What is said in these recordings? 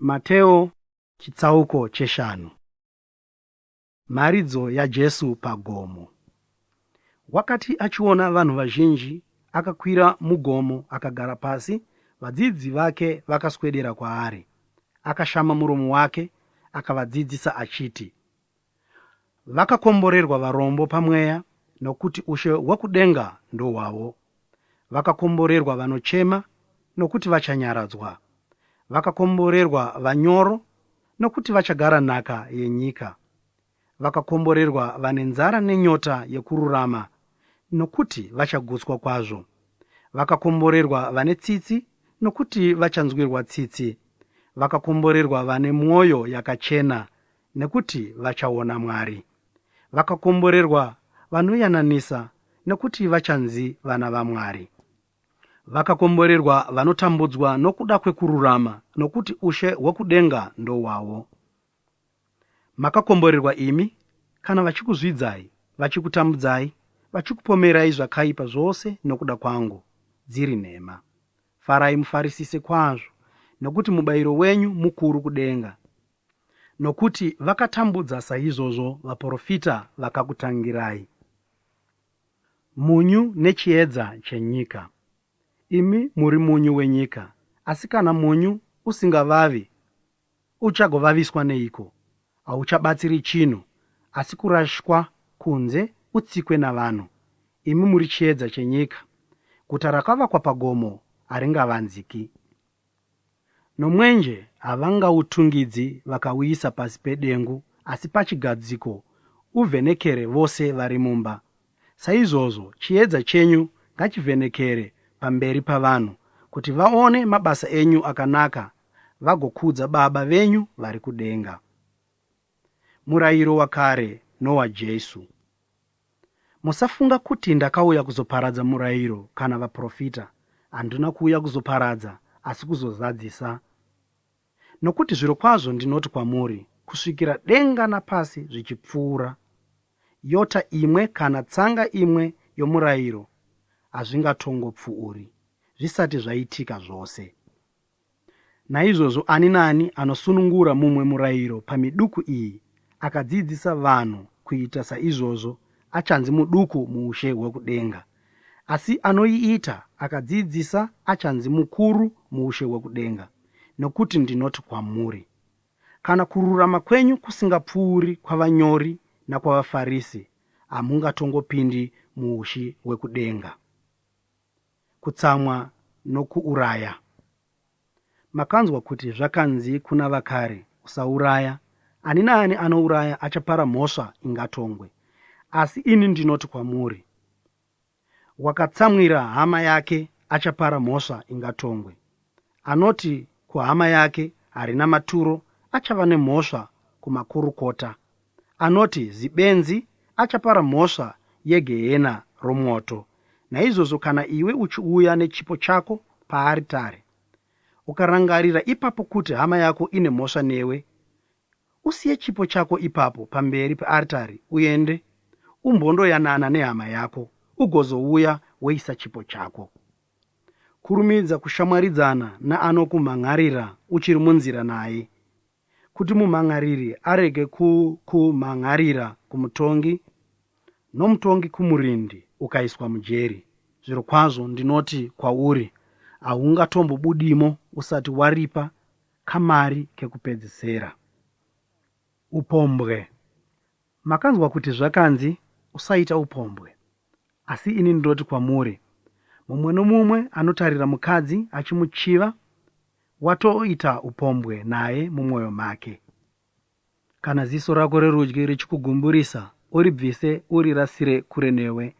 Mateo chitsauko cheshanu. Mharidzo yaJesu pagomo. Wakati achiona vanhu vazhinji, akakwira mugomo akagara pasi, vadzidzi vake vakaswedera kwaari. Akashama muromo wake akavadzidzisa achiti, Vakakomborerwa varombo pamweya, nokuti ushe hwokudenga ndohwavo. Vakakomborerwa vanochema, nokuti vachanyaradzwa. Vakakomborerwa vanyoro, nokuti vachagara nhaka yenyika. Vakakomborerwa vane nzara nenyota yekururama, nokuti vachagutswa kwazvo. Vakakomborerwa vane tsitsi, nokuti vachanzwirwa tsitsi. Vakakomborerwa vane mwoyo yakachena, nekuti vachaona Mwari. Vakakomborerwa vanoyananisa, nekuti vachanzi vana vaMwari. Vakakomborerwa vanotambudzwa nokuda kwekururama, nokuti ushe hwekudenga ndohwavo. Makakomborerwa imi kana vachikuzvidzai, vachikutambudzai, vachikupomerai zvakaipa zvose nokuda kwangu, dziri nhema. Farai mufarisise kwazvo, nokuti mubayiro wenyu mukuru kudenga, nokuti vakatambudza saizvozvo vaprofita vakakutangirai. Munyu nechiedza chenyika. Imi muri munyu wenyika, asi kana munyu usingavavi, uchagovaviswa neiko? Hauchabatsiri chinhu, asi kurashwa kunze utsikwe navanhu. Imi muri chiedza chenyika. Guta rakavakwa pagomo haringavanziki. Nomwenje havangautungidzi vakauisa pasi pedengu, asi pachigadziko, uvhenekere vose vari mumba. Saizvozvo chiedza chenyu ngachivhenekere pamberi pavanhu, kuti vaone mabasa enyu akanaka vagokudza Baba venyu vari kudenga. Murayiro wakare nowaJesu. Musafunga kuti ndakauya kuzoparadza murayiro kana vaprofita. Handina kuuya kuzoparadza, asi kuzozadzisa. Nokuti zvirokwazvo ndinoti kwamuri, kusvikira denga napasi zvichipfuura, yota imwe kana tsanga imwe yomurayiro hazvingatongopfuuri, zvisati zvaitika zvose. Naizvozvo ani naani anosunungura mumwe murayiro pamiduku iyi, akadzidzisa vanhu kuita saizvozvo, achanzi muduku muushe hwekudenga. Asi anoiita, akadzidzisa, achanzi mukuru muushe hwekudenga. Nokuti ndinoti kwamuri, kana kururama kwenyu kusingapfuuri kwavanyori nakwavaFarisi, hamungatongopindi muushe hwekudenga. Kutsamwa nokuuraya. Makanzwa kuti zvakanzi kuna vakare, Usauraya, ani naani anouraya achapara mhosva ingatongwe. Asi ini ndinoti kwamuri, wakatsamwira hama yake achapara mhosva ingatongwe. Anoti kuhama yake, Harina maturo, achava nemhosva kumakurukota. Anoti, Zibenzi, achapara mhosva yegehena romwoto. Naizvozvo kana iwe uchiuya nechipo chako paaritari, ukarangarira ipapo kuti hama yako ine mhosva newe, usiye chipo chako ipapo pamberi pearitari uende, umbondoyanana nehama yako, ugozouya woisa chipo chako. Kurumidza kushamwaridzana naanokumhan'arira uchiri munzira naye, kuti mumhan'ariri arege kukumhan'arira kumutongi, nomutongi kumurindi, ukaiswa mujeri. Zvirokwazvo ndinoti kwauri, haungatombobudimo usati waripa kamari kekupedzisera. Upombwe. Makanzwa kuti zvakanzi, Usaita upombwe. Asi ini ndinoti kwamuri, mumwe nomumwe anotarira mukadzi achimuchiva watoita upombwe naye mumwoyo make. Kana ziso rako rerudyi richikugumburisa, uribvise urirasire kure newe,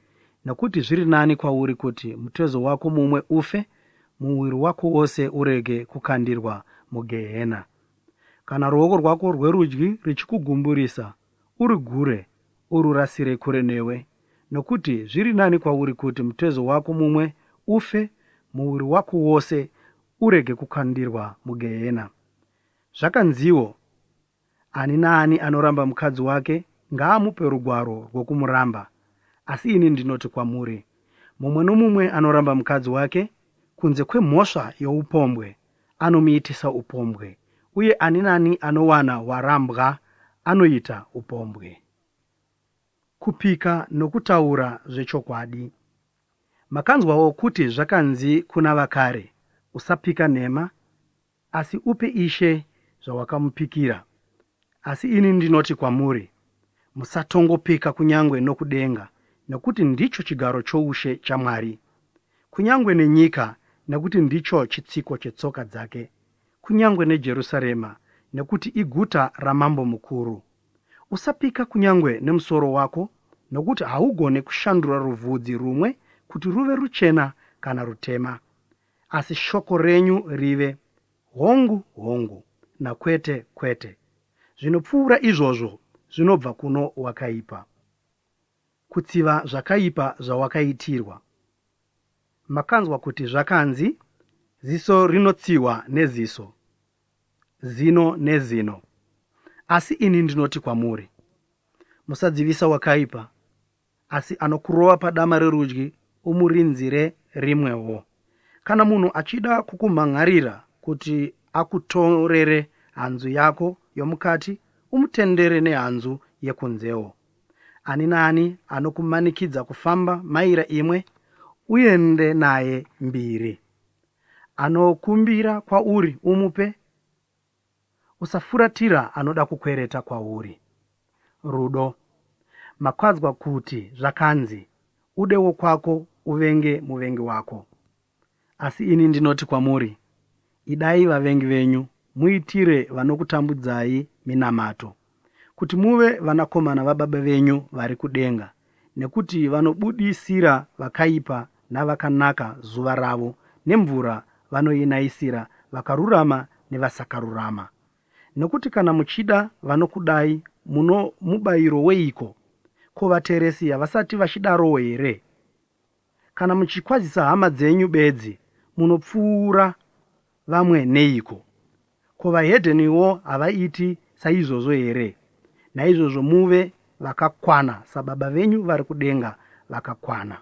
nokuti zviri nani kwauri kuti mutezo wako mumwe ufe, muviri wako wose urege kukandirwa mugehena. Kana ruoko rwako rwerudyi richikugumburisa, urigure, ururasire kure newe, nokuti zviri nani kwauri kuti mutezo wako mumwe ufe, muviri wako wose urege kukandirwa mugehena. Zvakanziwo, Ani naani anoramba mukadzi wake ngaamupe rugwaro rwokumuramba. Asi ini ndinoti kwamuri, mumwe nomumwe anoramba mukadzi wake, kunze kwemhosva youpombwe, anomuitisa upombwe, Uye ani nani anowana warambwa anoita upombwe. Kupika nokutaura zvechokwadi. Makanzwawo kuti zvakanzi kuna vakare, Usapika nhema, asi upe Ishe zvawakamupikira. Asi ini ndinoti kwamuri, musatongopika kunyange nokudenga, nokuti ndicho chigaro choushe chaMwari, kunyange nenyika, nekuti ndicho chitsiko chetsoka dzake, kunyange neJerusarema, nekuti iguta ramambo mukuru. Usapika kunyange nemusoro wako, nokuti haugone kushandura ruvhudzi rumwe kuti ruve ruchena kana rutema. Asi shoko renyu rive, Hongu, hongu, nakwete, kwete. Zvinopfuura izvozvo zvinobva kuno wakaipa. Kutsiva zvakaipa zvawakaitirwa. Makanzwa kuti zvakanzi, Ziso rinotsiwa neziso, zino nezino. Asi ini ndinoti kwamuri, musadzivisa wakaipa, asi anokurova padama rerudyi umurinzire rimwewo. Kana munhu achida kukumhan'arira kuti akutorere hanzu yako yomukati, umutendere nehanzu yekunzewo. Ani naani anokumanikidza kufamba maira imwe, uende naye mbiri. Anokumbira kwauri umupe, usafuratira anoda kukwereta kwauri. Rudo. Makanzwa kuti zvakanzi, ude wokwako uvenge muvengi wako. Asi ini ndinoti kwamuri, idai vavengi venyu, muitire vanokutambudzai minamato, kuti muve vanakomana vaBaba venyu vari kudenga, nekuti vanobudisira vakaipa navakanaka zuva ravo, nemvura vanoinayisira vakarurama nevasakarurama. Nokuti kana muchida vanokudai, muno mubayiro weiko? Ko vateresi havasati vachidarowo here? Kana muchikwazisa hama dzenyu bedzi, munopfuura vamwe neiko? Ko vahedheniwo havaiti saizvozvo here? Naizvozvo muve vakakwana sababa venyu vari kudenga vakakwana.